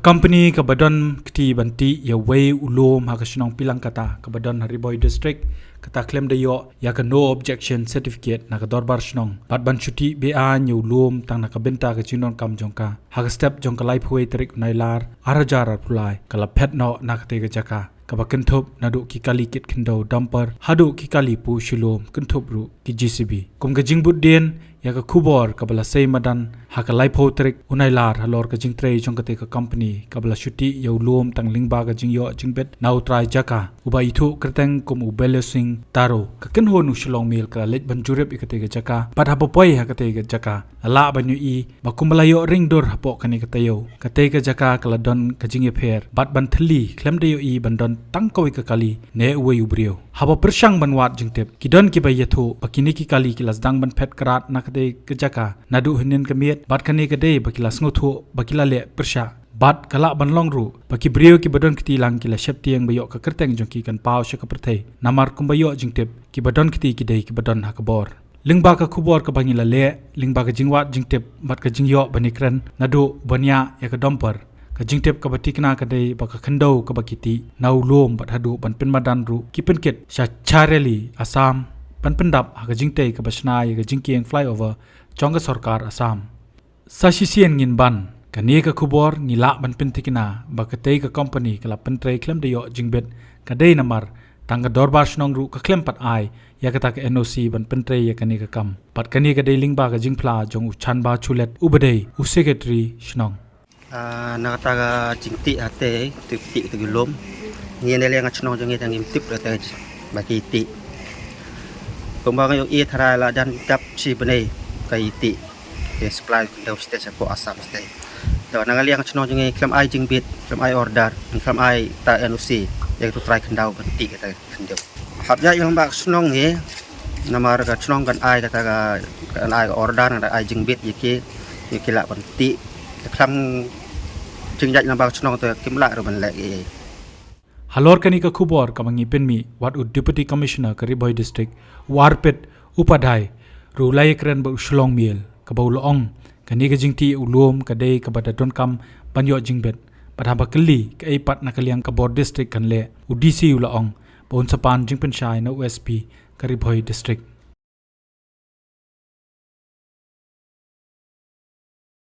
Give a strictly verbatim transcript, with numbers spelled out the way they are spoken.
Company kaba don kti ban tih ïa uwei u lum ha ka shnong Pilangkata kaba don ha Ri Bhoi District, kata khlem da ïoh ïa ka no objection certificate na ka dorbar shnong bad ban shu tih beaiñ ïa u lum tang na ka bynta ka jingdonkam jong ka. Ha ka step jong ka laiphew tarik u Nailar ar hajar arphew lai, ka la phet noh na katei ka jaka kaba kynthup naduh ki kali kit khyndew dumper haduh ki kali push lum, kynthup ruh ki J C B. Kum ka jingbud dien ïa ka khubor kaba la sei madan ha ka laiphew tarik u Nailar halor ka jingtrei jong katei ka company kaba la shu tih ïa u lum tang lyngba ka jingïoh jingbit na u trai jaka uba ithuh kyrteng kum u Belosing Taro, ka kynhun u Shillong Mail ka la leit ban jurip ïa katei ka jaka. Bad haba poi ha katei ka jaka, la lah ban ïohi ba kumba la ïoh ring dur hapoh kane ka taïew, katei ka jaka ka la don ka jingïapher bad ban thylli khlem da ïohi ban don tang kawei ka kali ne uwei u briew. Haba pyrshang ban wad jingtip, ki don kiba ïathuh ba kine ki kali ki la sdang ban phet krad na katei ka jaka naduh hynnin ka miet, bad kane ka dei ba ki la sngewthuh ba ki la leh pyrshah. Bad ka lah ban long ruh ba ki briew kiba don kti lang ki la sheptieng ba ïoh ka kyrteng jong ki kan paw sha ka pyrthei, namar kumba ïoh jingtip, kiba don kti ki dei kiba don ha ka bor. Lyngba ka khubor kaba ngi la leh lyngba ka jingwad jingtip bad ka jingïoh ban ïakren naduh u baniah ïa ka dumper, ka jingtip kaba tikna ka dei ba ka khyndew kaba ki tih na u lum bad haduh ban pynmadan ruh ki pynkit sha Chariali, Assam, ban pyndap ha ka jingtei kaba shna ïa ka jingkieng flyover jong ka sorkar Assam. Sa shisien ngin ban, kane ka khubor ngi lah ban pyntikna ba katei ka company ka la pyntrei khlem da ïoh jingbit, ka dei namar tang ka dorbar shnong ruh ka khlem pat ai ïa kata ka N O C ban pyntrei ïa kane ka kam. Bad kane ka dei lyngba ka jingphla jong u Chanba Chulet uba dei u secretary shnong. Ah, na kata ka jingtih hate, tih tih tu lum. Ngi ne liang ka shnong jong ngi tang ngim tip da te ba ki tih. Kumba nga ïohi tharai la jan dap shi bnai ka itih. Ke supply khyndew state sha poh Assam state. Da na nga liang ka shnong jong ngi khlem ai jingbit, khlem ai order, khlem ai ta N O C ïa ka tu trai khyndew ban tih kata khyndew. Hap ïa ïa lamba ka shnong ngi, namar ka shnong kan ai kata ka, kan ai ka order, kan ai jingbit ïa ki, ïa ki lah ban tih. Khlem jingïaid lamba ka shnong te kim lah ruh ban leh ïa. Halor kane ka khubor kaba ngi pynmih wat u Deputy Commissioner ka Ri Bhoi District, u Arpit Upadhyay, ruh u la ïakren bad u Shillong Mail, kaba u la ong kane ka jingtih u lum ka dei kaba da donkam ban ïoh jingbit. Bad haba kylli kaei pat na ka liang ka bor district kan leh, u D C u la ong ba un sa pan jingpynshai na u S P ka Ri Bhoi District.